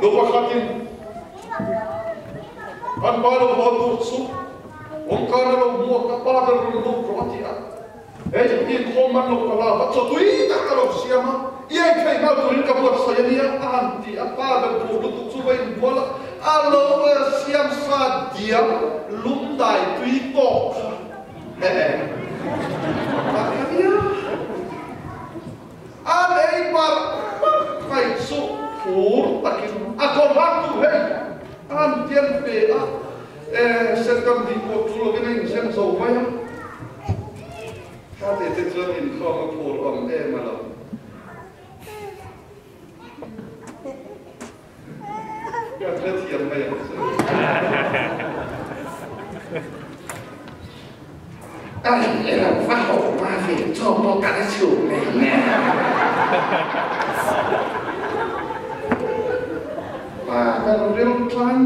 Nu pakhatin an pa lo haw tur chu kawngka na lo hmuak a, pa ber rawn lut rawh a ti a. Hei inkhawm man lo ka la va, chaw tui tak ka lo siam a, i ei thei nghal turin ka buatsaih a nia a han ti a. Pa ber phur lutuk chu va inbual a, a lo siam sa diam lum dai tui tawk kha he a ti a nia. A lei parh parh mai chu phur takin a kawr hlak tu hei a han tian ve a, e setkam tih pawh tul lovin a inzem zo mai a. Kha te te chuan inkhawm a phur awm em a lo. Ka hrethiam mai ang chu. Ai e lo va ho ma ve chaw pawh ka la chhuk nei nen. Pa kan ril tlang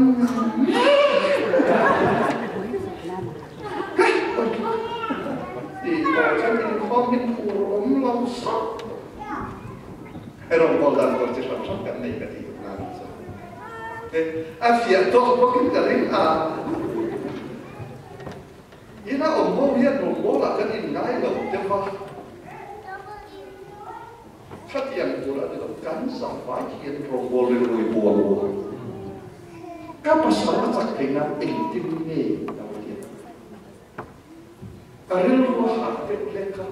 Tih tawh chuan inkhawm hi phur awm lo sawt. He rawngbâwl dan tur chi hran hran kan nei ka tih nan chu a fiah tawk bawkin ka ring a. Ina awm ho hian rawngbâwlah kan inngai lo deuh a, khatiang tur a ni lo, kan zahvai hian rawngbâwl rilru i buang u a, ka pasal a chak thei nan engtin nge ka lo ti ang? Ka rilru a hah deuh hlek a.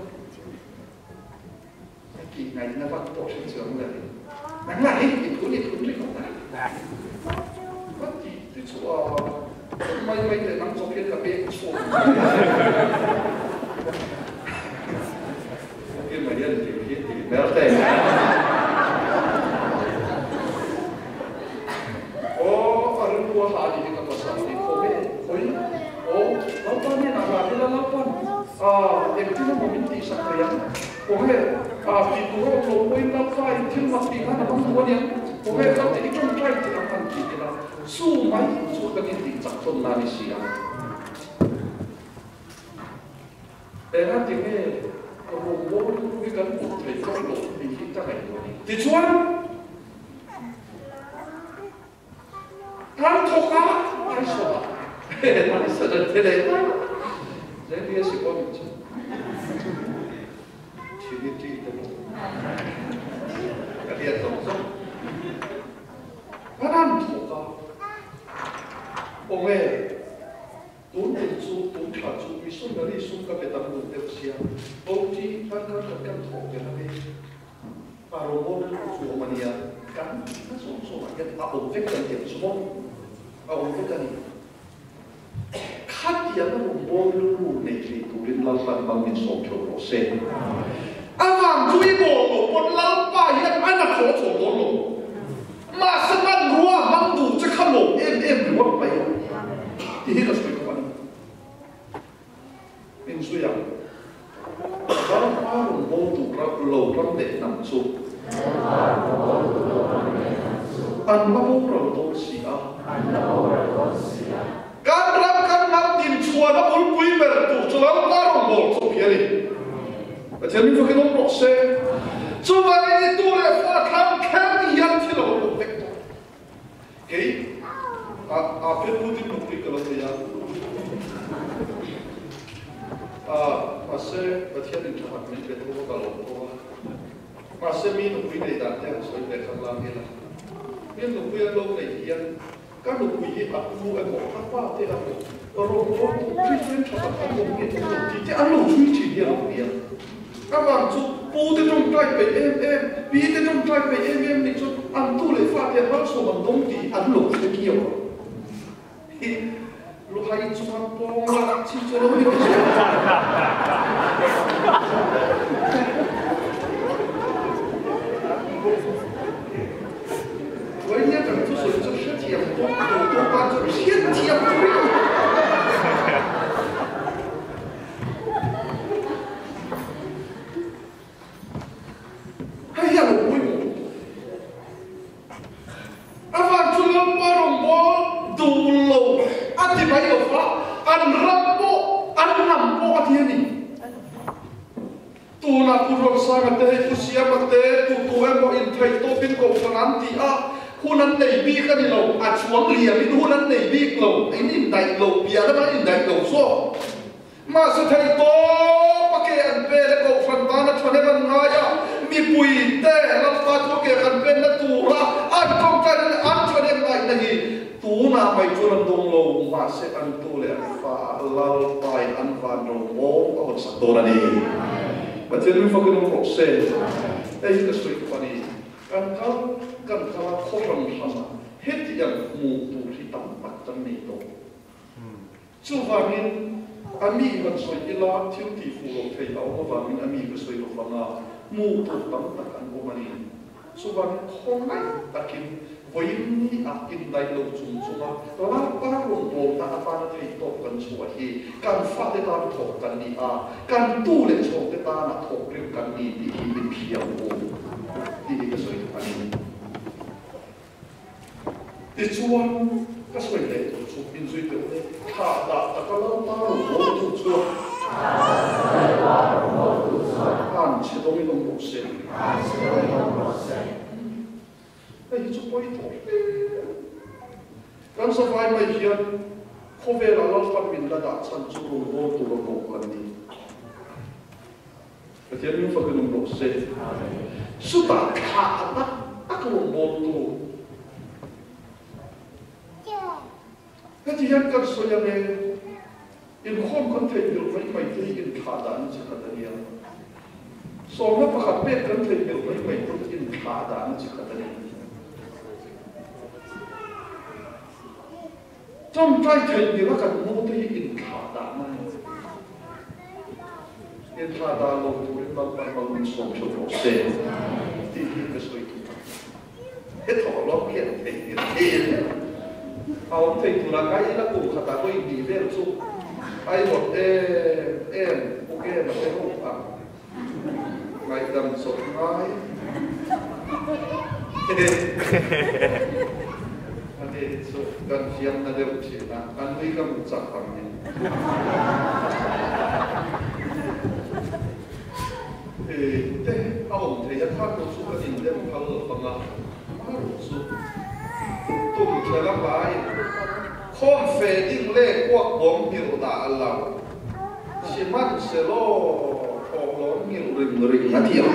Ka tih ngaihna vak pawh hre chuang lo in nangmah hi i phun i phun ringawt a. Ka tih te chu a mai mai leh nang chawp hian ka pek chhuak Ki mai hian tih hi tih hmel te. Aw a rilru a hah anih hi ka pasal hi khaw nge khawi aw Lalpa hnenah dah ila Lalpan a engtin emaw min tihsak thei ang. Kawnghe ah tih tur a awm lo pawhin Lalpa in thil mak tih khan a hmang duh aniang. Kawnghe kal teh i tawngtai teh ang han ti ila chu mai chu kan intih chak tawn na ni si a. Enga tinge rawngbâwl hi kan put thei tawh lo tih hi ka ngaihtuah a ni. Tichuan. Kan thawk a, Tyson a, Tyson a ti leh mai a, JBS i pawh nih chu Trinity te pawh ka hriat zawng zawng kan han thawk a, aw nge tun tum chu tun thla chu missionary sum ka pe tam duh deuh sia, OT darkar khat kan thawh ber a ni. A robot chu awm a nia, kan tihna zawng zawngah hian a awm vek kan tih ang chu maw? A awm vek a ni. Khatiang a rawngbâwl rilru nei thei turin Lalpan bang min sawm theuh rawh se. A vang chu i bawl lo pawn Lalpa hian a na thaw chho dawn lo. Mahse hmanrua hmang duh che kha lawm em em ringawt mai a tih hi ka sawi tawh a ni. Inzui ang. Lalpa rawn bawl duh lo ram leh hnam chu. An la boral dawn si a. Kan ram kan hnam din chhuan a bulpui ber tur chu Lalpa rawn bawl chawp hi a ni. Pathian min fakin awm rawh se. Chuvangin i tu leh fa thlang kher hian thil a lo awm vek tawh. Kei a a phet putin nupui ka lo nei a, a mahse Pathian in tha tak min pe tho a ka lawm tho a, mahse mi nupui nei dan te han sawi ve khan lang ila, mi nupui an lo nei hian ka nupui hi a pu emaw a pa te emaw rawn bawltu Kristian tha tak an awm nge awm lo tih te an lo chhui thin hi a lo ni a. Avang chu pu te tawngtai peih em em, pi te tawngtai peih em em nih chuan an tu leh fa te malsawm an dawng tih an lo hre kiau a. Hi luhai chuan pawng lak chi chu lo ni mai se. Vawinia kan thusawi chu hrethiam tawk tur tawk tan chuan hriatthiam tur i awm. Hei hi a lo pawimawh lutuk. A van chu Lalpa rawngbâwl duh lo a ti mai lo va, an ram pawh, an hnam pawh a ti a ni. Tunah Pu Ruansanga te hei Pu Siama te tu tu emaw intheih tawpin kohhran an ti a, hun an nei bik a ni lo, a chuang liamin hun an nei bik lo, in indaih lo piah lama an indaih lo zawk. Mahse theih tawp a ke an pen a kohhran tana thahnem an ngai a, mipui te Lalpa chu a ke kan penna tura an tawngtaina leh an thahnem ngaihna hi tunah mai chuan an dawng lo, mahse an tu leh an fa ah Lalpain an van ro mawng a hawn sak dawn a ni. Pathian min fakin awm rawh se. Hei hi ka sawi tawh a ni. Kan kal kan kal a khaw hran hran ah hetiang hmuh tur hi tam tak kan nei tawh. Chuvangin, a mi han sawi ila thil tih fuh loh theih a awm avangin a mi ka sawi lo vang a, hmuh tur tam tak an awm a ni. Chuvangin khawngaih takin vawiin ni ah indaih lo chung chunga Lalpa rawngbawlna atana theih tawk kan chhuah hi kan fate tan thawk kan ni a, kan tu leh chhawngte tana thawk rim kan ni tih hi inhriam u tih hi ka sawi duh a ni. Tichuan, ka sawi leh tur chu inzui deuh e, thlah dah taka Lalpa rawngbawltu chuan an chhe dawngin awm rawh se. Hei hi chu pawi tawh hle a ni. Kan zavai mai hian khawvelah Lalpan min la dah chhan chu rawngbawltu a bawk kan ni. Pathian min fakin awm rawh se. Chutah thlah a tak tak rawngbawltu. Heti hian kan sawi ang e, inkhawm kan theihnghilh mai mai te hi inthlah dan chi khat a nia. Sawmna pakhat pek kan theihnghilh mai mai te hi inthlah dan chi khat a ni. Tawngtai theihnghilh a kan mu te hi inthlah dan a ni. Inthlah dan lo turin Lalpan malsawm theuh rawh se tih hi ka sawi duh a. He thawhlawm hian theihnghilh thei a awm thei turah ngai ila kum khatah pawh inhnih vel chu ai rawt em em uk em a te ho ang. Ngaihdam chawp ngai a ni chu kan fiamna deuh thin a, a nui ka hmu chak ang ni. Te a awm thei a, kha tur chu kan indem phal lo vang a, amaherawh chu tum ṭhel a hlaiin khawm fe ding leh kuak bawm nghilh dah lo. Sihmanhsehlaw thawhlawm ngilh ring ring a thiam.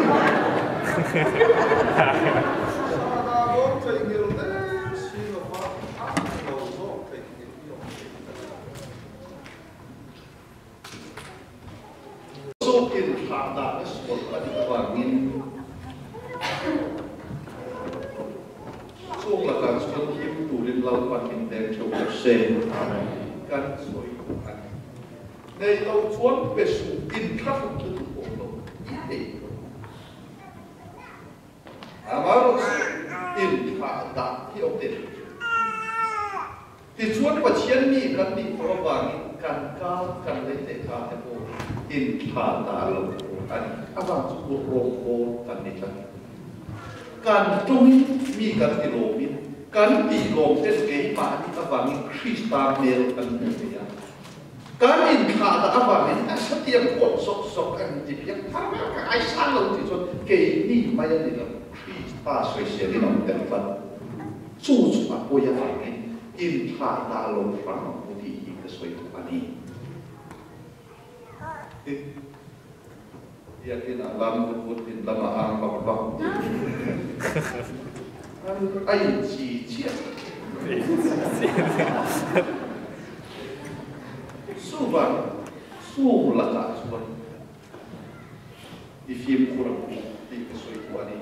Sana bawm theih ngilh der si lova a ni lo zawk theih ngilh hi awm theih ka ti. Zawkin thlah dah na sual a nih avangin chung lakah chuan him turin Lalpan min veng theuh rawh se. Kan sawi duh a ni. Nei lo chuan pe suh inthlahrung chu duh pawh lo i nei lo. Amaherawhchu inthlah dah hi awm teh lo chu. Tichuan Pathian mi kan nih tawh avangin kan ka kan lei leh ka te pawh inthlah dah lo tur a ni. Avang chu kut rawngbawl kan ni tlat. Kan tawngin mi kan ti lawmin kan tih lawm ten keimahni avangin Krista hmel kan hmu thei a. Kan inthlah dah avangin a satiang huat zawk zawk an ti piak thar ber ka ngaisang lo tih chuan keini mai a ni lo, Krista sawisel in awm tel tlat. Chu chu a pawi avangin inthlah dah lo hram ang u tih hi ka sawi duh a ni. Biakin ah lam vut vut in lam ah ang bak bak an ai chi chiah. Chuvang chung lakah chuan I fimkhur ang u tih ka sawi thu a ni.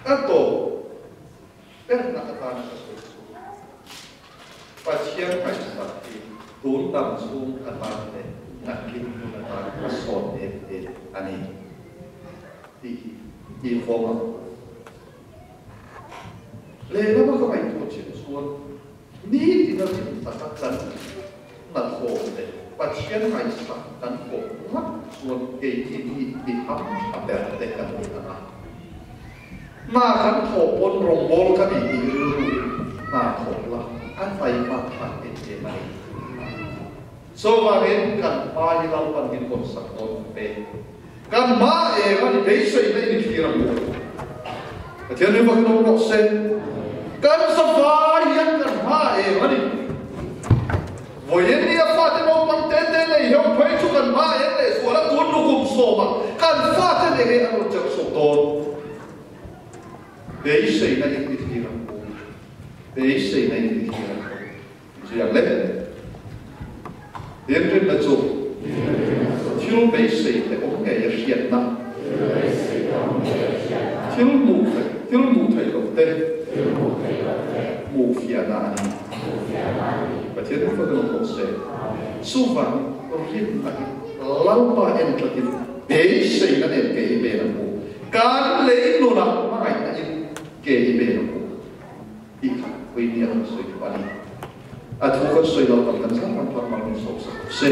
A tawp berna atana ka sawi chu Pathian ngaihsak hi tun dam chhung atan leh nakin hun atan a sawt em em a ni tih hi i vawng ang u. Lehlama ka ngaihtuah chin chuan nitina rin taka kan hnathawh leh Pathian ngaihsak kan kawp ngat chuan keini mi mi ham tha ber te kan ni ang a. Hna kan thawh pawn rawngbawl ka ni tih rilru in hna thawh la a taima thlak em em a ni. Chuvangin kan hma hi Lalpan min hawnsak dawn ang te. Kan hma eng a ni beiseina in i thlir ang u. Pathian ri vak lo rawh se. Kan safai hian kan hma eng a ni. Vawiin ni a fate naupang te te nei heuh phei chu kan hma eng leh zual a tun lukum sawma kan fate nei hi an rawn cheuh sawk dawn. Beiseina in i thlir ang u. Beiseina in i thlir ang u. Ziak leh Inrinna chu thil beisei te awm ngei a hriatna, thil hmuh thil hmuh theih loh te hmuh fiahna a ni. Pathian hi fak lo tawh se. Chuvangin rinna hi Lalpa en tlatin beiseina nen ke i pen ang u. Kan lei nunah hmangaihna in ke i pen ang u. Tih kha Queenie a sawi thu a ni. A thu kan sawi lo tak kan zam ram phak mang min sawm sak se.